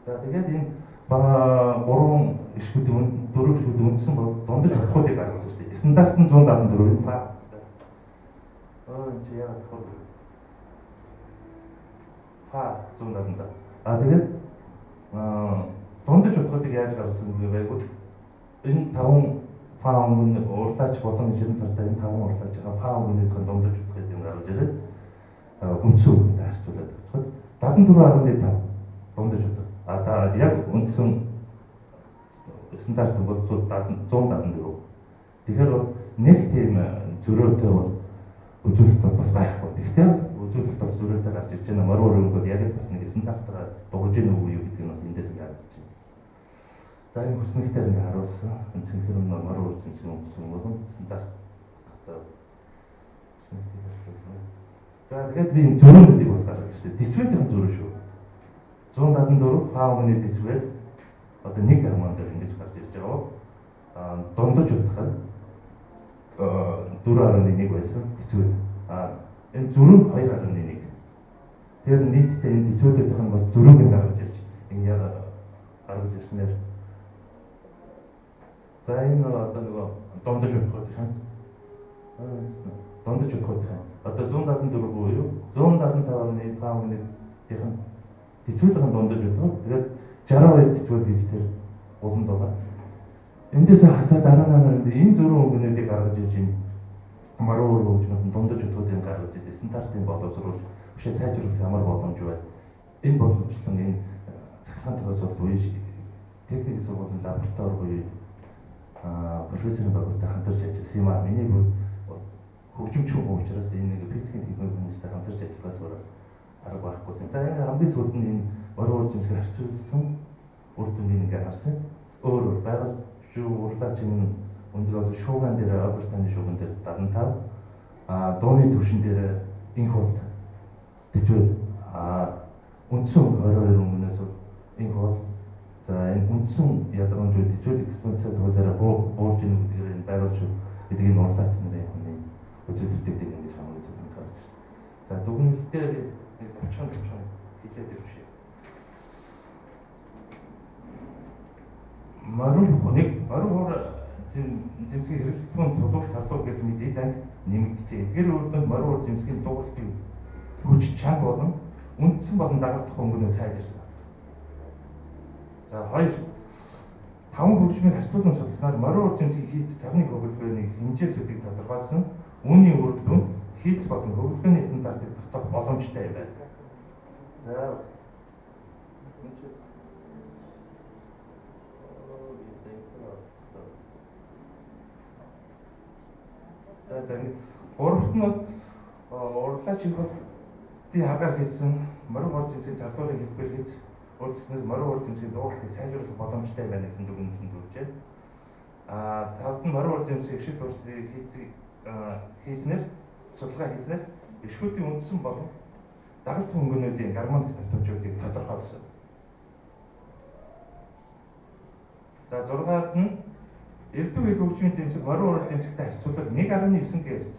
За тэгээд энэ гурван ишгүүдийн дөрөв ишгүүдийн үндсэн бол дундаж утгуудыг гаргаж ирсэн. Стандарт нь 174 фа. Энэ чи яагаад тохиол фа 175. А тэгээд дундаж утгуудыг яаж гаргасан бэ гэвэл энэ таван фа өнгөний урлаач болон ширэн цартаа энэ таван урлаачийн фа өнгөнийх нь дундаж утгыг юм гаргаж ирээд үндсэн өнгөтэй харьцуулаад үзэхэд 74.5 дундаж утга. А та яг үндсэн стандарт бол 174. Тэгэхээр бол нэг тийм зөрөөтэй бол үзүүлэлт бас байхгүй. Гэхдээ үзүүлэлт бас зөрөөтэй гарч ирж байна. Морь өрөнгө бол яг л бас нэг стандартаараа дугаж ийн үгүй юу гэдэг нь бас эндээс ингээ харагдаж байна. За энэ хүснэгтээр ингээ харуулсан. Энэ цэнхэр нь морь өр зэмсгийн үндсэн болон стандарт хүснэгтийг харуулсан. За тэгээд би энэ зөрөөнүүдийг бас гаргаж ирсэн. Децибелийн зөрөө шүү. 174 фа өнгөний децибел одоо нэг гарман дээр ингэж гарч ирж байгаа. А дундаж утга нь 4.1 байсан децибел. А энэ зөрүү нь 2.1. Тэгэхээр нийтдээ энэ децибелийнх нь бас зөрүүг нь гаргаж ирж ингэ яг гаргаж ирснээр за энэ одоо нөгөө дундаж утгуудын дундаж утгуудын одоо 174 буюу 175.5 өнгөнийх нь децибелийн дундаж утга. Тэгээд 62 децибел гэж тэр улам байгаа. Эндээс хасаад 18-нд энэ зөрүү өнгөнүүдийг гаргаж ирж байна. Маруу хөгжмөд дундаж утгуудыг гаргаж ирж стандартын боловсруулж өшөө сайжруулах ямар боломж байна. Энэ боломжлон энэ цахилгаан тохиолдол үе техник сургуулийн лаборатори буюу профессорын багтай хамтарч ажилласан юм аа. Миний хөгжимч хүн учраас энэ нэг физикийн технологи хүмүүстэй хамтарч ажиллахаас өөр арга байхгүй. За энэ хамгийн сүүлд нь энэ морин зэмсгийг харьцуулсан үр дүнгийг ингээ харсан. Өөр өөр байгаль урлаачин өндөр бол шууган дээр Обертаны шууган дээр 75, а дууны түвшин дээр инх болт децибел, а үндсэн 22 өнгөнөөс инх бол за энэ үндсэн ялгамжгүй децибел экспоненциал хуулиараа буурж ийн гэдгээр энэ байгаль шүү гэдэг энэ урлаач нарын хүний үзүүлэлтүүдийг ингэж хамгийн сүүлд гаргаж ирсэн. За дүгнэлтээр нэг товчхон хэлээд явчих. Морин нэг морин хуур зэмсгийн хэрэглэхүүн тулуур тарлуур гэх мэт эд анги нэмэгджээ. Эдгээр үр дүнд морин хуур зэмсгийн дууралтын хүч чанга болон үндсэн болон дагалдах өнгөнүүд сайжирсан. За хоёр таван хөгжмийг харьцуулан судалснаар морин хуур зэмсгийн хийц царны хөглөгөөний хэмжээсүүдийг тодорхойлсон. Үүний үр дүнд хийц болон хөглөгөөний стандартыг тогтоох боломжтой юм байна. За за гуравт нь урлаач их бол тий хагаар хийсэн морин хор зэмсгийн залуурын хэлбэр хийж өөрчлөлтөөс морин хор зэмсгийн дуугалтыг сайжруулах боломжтой байна гэсэн дүгнэлтэнд хүрчээ. А тавд нь морин хор зэмсгийн ишиг дурсыг хийснээр судалгаа хийснээр ишгүүдийн үндсэн болон дагалт хөнгөнүүдийн гармоник давтамжуудыг тодорхойлсон. За зургаад нь эрдүү хэл хөгжмийн зэмсэг морин хор зэмсэгтэй харьцуулбал 1.9 Гц.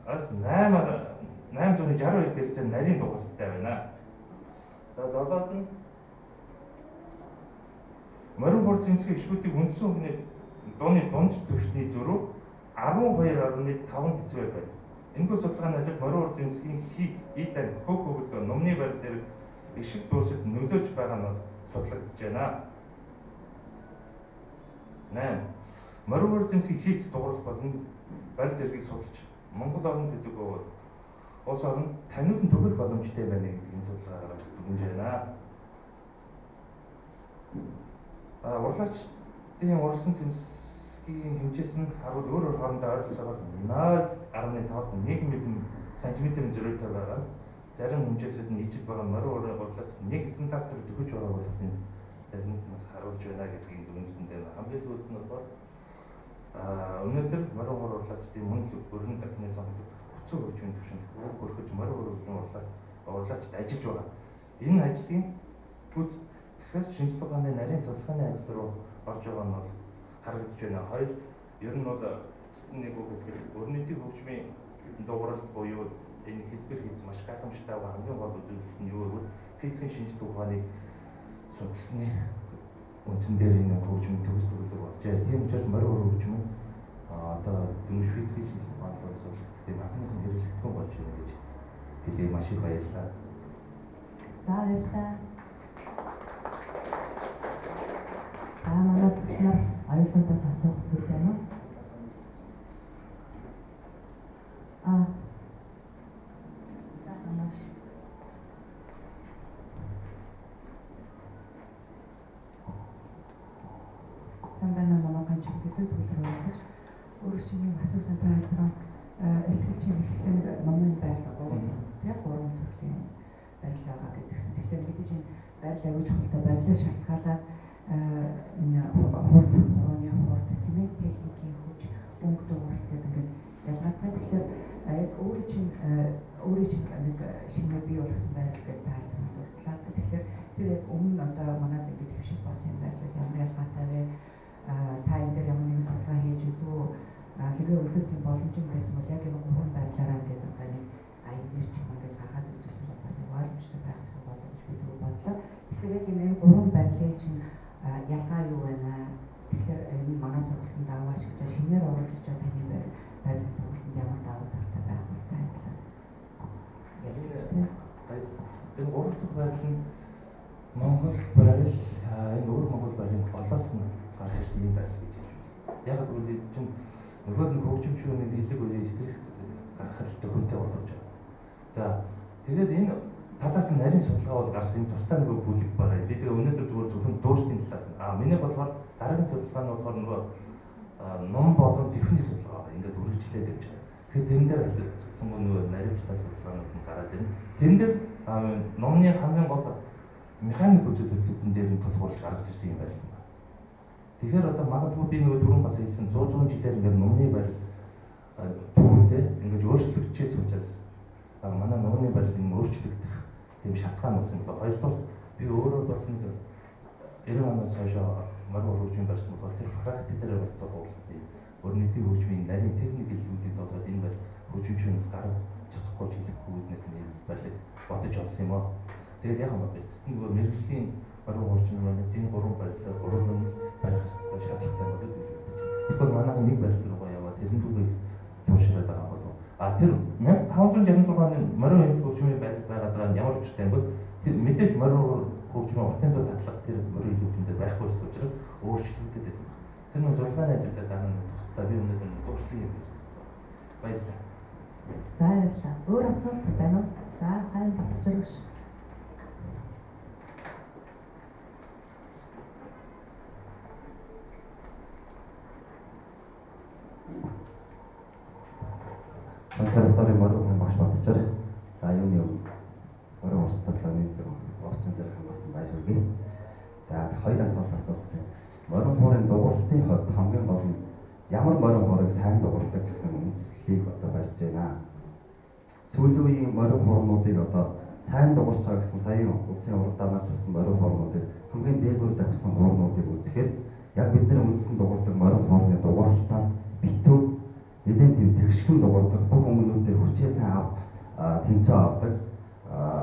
Ас 8 862 Гц нарийн дугуйтай байна. За долоод нь морин хор зэмсгийн ишгүүдийн үндсэн өнгөний дууны дунд түвшний зөрүү 12.5 децибел байна. Энэхүү судалгааны ажил морин хор зэмсгийн хийц, эд анги, хөг хөглөгөө, нумны барь зэрэг ишиг дуусад нөлөөж байгаа нь судлагдаж байна. 8. Морин хор зэмсгийн хийц дуурал болон барь зэргийг судалж Монгол орнд гэдэг улс орнд таниулан түгэх боломжтой байна гэдэг энэ судалгаа гаргаж дүгнэж байна. А урлаачдын уралсан зэмсгийн хэмжээс нь харуул өөр өөр хоорондоо ойролцоогоор 0.5-аас 1 мм сантиметрийн зөрүүтэй байгаа. Зарим хэмжээсүүд нь ижил байгаа морин урын урлаач нэг стандартаар төхөж байгааг бас энэ зарим нь бас харуулж байна гэдгийг дүгнэлтэн дээр хамгийн сүүлд нь болохоор өнөөдөр морин хор урлаачдын мөн өргөн дахны сонгодог хүчсэн хөгжмийн түвшинд хөргөж морин хор хөгжмийн урлаачд ажиллаж байгаа. Энэ ажлын гүйцэтгэх шинжилгээ ухааны нарийн судалгааны ажил руу орж байгаа нь бол харагдаж байна. Хоёр ер нь бол нэг үг хэлбэл өрнөдийн хөгжмийн дууралт буюу энэ хэлбэр хийц маш гайхамшигтай байгаа хамгийн гол үзүүлэлт нь юу гэвэл физикийн шинжилгээ ухааныг судалсны үндсэн дээр энэ хөгжим төгс төгөлөг болжээ. Тийм учраас морин хуур хөгжим нь одоо дөнгөж физикийн шинжилгээ ухааны судлагдсан анхных нь хэрэглэгдэхүүн болж байна гэж хэлье. Маш их баярлалаа. За, баярлалаа. За, манай багш нар оюутнуудаас асуух зүйл байна уу? Аа. За, маш. Сайн байна уу, манай ганч гэдэг төлөв багш. Өөрөө чинь юм асуусан та айлтраа илтгэл чинь эхлэхдээ нэг номын байрлал 3 тийм 3 төрлийн байрлал байгаа гэдгсэн. Тэгэхээр мэдээж энэ байрлал аягүй чухалтай, байрлалаас шалтгаалаад энэ хурд, хурууны хурд тийм ээ, техникийн хүч, өнгө дууралт гэдэг ингээд ялгаатай. Тэгэхээр яг өөрөө чинь нэг шинээр бий болгосон байрлал гэдэг та айлтраа дурдлаа. Тэгэхээр тэр яг өмнө одоо манад ингээд хэвшил болсон байрлалаас ямар ялгаатай вэ? Та энэ дээр ямар нэгэн судалгаа хийж үзүү? Хэрвээ өнөхөр тийм боломж байсан бол яг энэ гурван байдлаараа ингээд одоо нэг аян ч юм ингээд гаргаад үзсэн бол бас нэг ойлгомжтой байх гэсэн болов гэж би зөв бодлоо. Тэгэхээр яг энэ гурван байдлыг чинь ялгаа юу байна? Тэгэхээр энэ манай сургалтанд даваа ашиглаж шинээр оруулж иж байгаа таны байрлалын сургалтанд ямар давуу талтай байх вэ та талаар? Энэ гурван дахь байрлал нь Монгол байрлал, энэ өвөр Монгол байрлалын голоос нь гарч ирсэн юм байрлал гэж хэлж байна. Яг гэвэл чинь нөгөө нь хөгжимчүүний хэлэг үеэ сэтгэх гаргах төхөнтэй болгож байгаа. За, тэгээд энэ талаас нь нарийн судалгаа бол гаргасан, энэ тусдаа нөгөө бүлэг байгаа. Би тэгээ өнөөдөр зүгээр зөвхөн дуурчдын талаас нь. Миний болохоор дараагийн судалгаа нь болохоор нөгөө ном болон техникийн судалгаа байгаа. Ингээд үргэлжлээд явж байгаа. Тэгэхээр тэрэн дээр ажилласан нөгөө наривчлал судалгаанууд нь гараад ирнэ. Тэрэн дээр номны хамгийн гол механик үзүүлэлтүүдэн дээр нь тулгуурлаж гаргаж ирсэн юм байна. Тэгэхээр одоо магадгүй би нөгөө түрүүн бас хэлсэн 100 жилээр ингээд номны байрлал түүхтэй ингээд өөрчлөгдөжээс учраас манай номны байрлал юм өөрчлөгдөх тийм шалтгаан болсон юм байна. Хоёрдугаар би өөрөө бас нэг 90 оноос хойш морин хөгжмийн барьсан болохоор тэр практик дээр бас тулгуурласан юм. Өөр нийтийн хөгжмийн нарийн техник хэллэгүүдийг болоод энэ байр хөгжимчүүнээс гарах цоцохгүй хэлэхгүй үүднээс нь энэ байрлалыг бодож олсон юм аа. Тэгээд яг юм байна. Эцэст нь нөгөө мэргэжлийн морин хөгжим маань энэ гурван байрлалаар гурван ном барих шаардлагатай болоод гэж бодож байна. Тэгвэл манайхан нэг байрлал руугаа яваад тэрэн рүүгээ туушраад байгаа болов. А тэр 1566 оны морин хөгжмийн байрлал байгаад байгаа нь ямар учиртай юм бэ? Тэр мэдээж морин хөгжмийн уртын дуу татлага тэр морин хөгжим дээр байхгүй учраас өөрчлөгдөд байсан. Тэр нэг судалгааны ажил дээр нь тусдаа би өнөөдөр дуурчлаг юм байна. Баярлалаа. За, баярлалаа. Өөр асуулт байна уу? За, хайн Батчирвш. Консерваторийн морин хүн багш Батчир. За, юуны өмнө морин урчтаас нэг орчин дээр хамгаалсан баяр хүргэе. За, хоёр асуулт асуух гэсэн. Морин хуурын дугуурлтын хувьд хамгийн гол нь ямар морин хуурыг сайн дугуурдаг гэсэн үндслийг одоо барьж байна. Сүүлийн үеийн морин хуурнуудыг одоо сайн дугуурч байгаа гэсэн саяын улсын уралдаанаар ч болсон морин хуурнуудыг хамгийн дээгүүр давхсан хуурнуудыг үзэхээр яг бид нар үндсэн дугуурдаг морин хуурны дугуурлтаас битүү нэлээд тийм тэгшгэн дугуурдаг, бүх өнгөнүүдээр хүчээ сайн тэнцүү авдаг,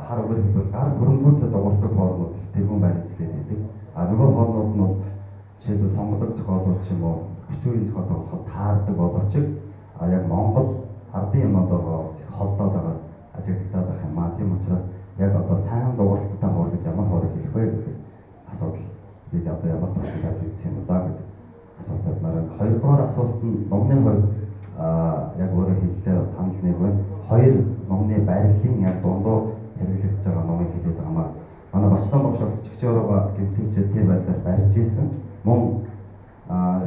хар үгээр хэлбэл гар хөрөнгүүтэй дугуурдаг хуурнууд их тэргүүн байр эзлээд байдаг. А нөгөө хуурнууд нь бол жишээлбэл сонгодог зохиолууд ч юм уу, орчин үеийн зохиол тоглоход таардаг боловч яг Монгол ардын юмнууд бас их холдоод байгаа, ажиглагдаад байх юм аа. Тийм учраас яг одоо сайн дугууралттай хуур гэж ямар хуурыг хэлэх вэ гэдэг асуудал бид одоо ямар төвшөнд тавьж үзсэн юм болоо гэдэг асуулт тавьмаар байна. Хоёрдугаар асуулт нь номны хувьд яг өөрөө хэллээ, санал нэг байна. Хоёр номны байрлалын яг дундуур хэрэглэгдэж байгаа номыг хэлээд байгаа маа. Манай Бачлан багш бас чигчөөрөөгөө гэмтэлчээ тэр байдлаар барьж исэн. Мөн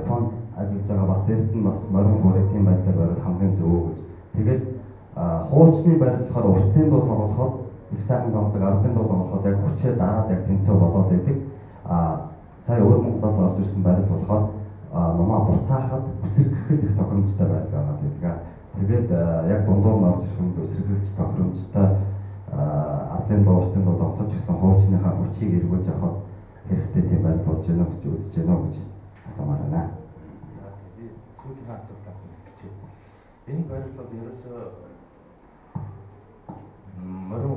фонд ажиллаж байгаа Бат Эрдэнэ бас морин хуурыг тийм байдлаар бариад хамгийн зөв гэж. Тэгээд хуучны байрлал болохоор уртын дуу тоглоход их сайхан тоглодог, ардын дуу тоглоход яг хүчээ дараад яг тэнцүү болоод байдаг. Сая өвөр Монголоос орж ирсэн байрлал болохоор нумаа буцаахад үсэргэхэд их тохиромжтой байдал байгаа гэдэг. Тэгээд яг дундуур нь орж ирэх юм үсэргэгч тохиромжтой ардын дуу, уртын дуу тоглож гисэн хуучныхаа хүчийг эргүүлж авахад хэрэгтэй тийм байдал болж байна гэж үзэж байна гэж асуумаар байна. Би сүүлийн асуултаас нь эхэлчихье. Энэ байрлал бол ерөөсөө морин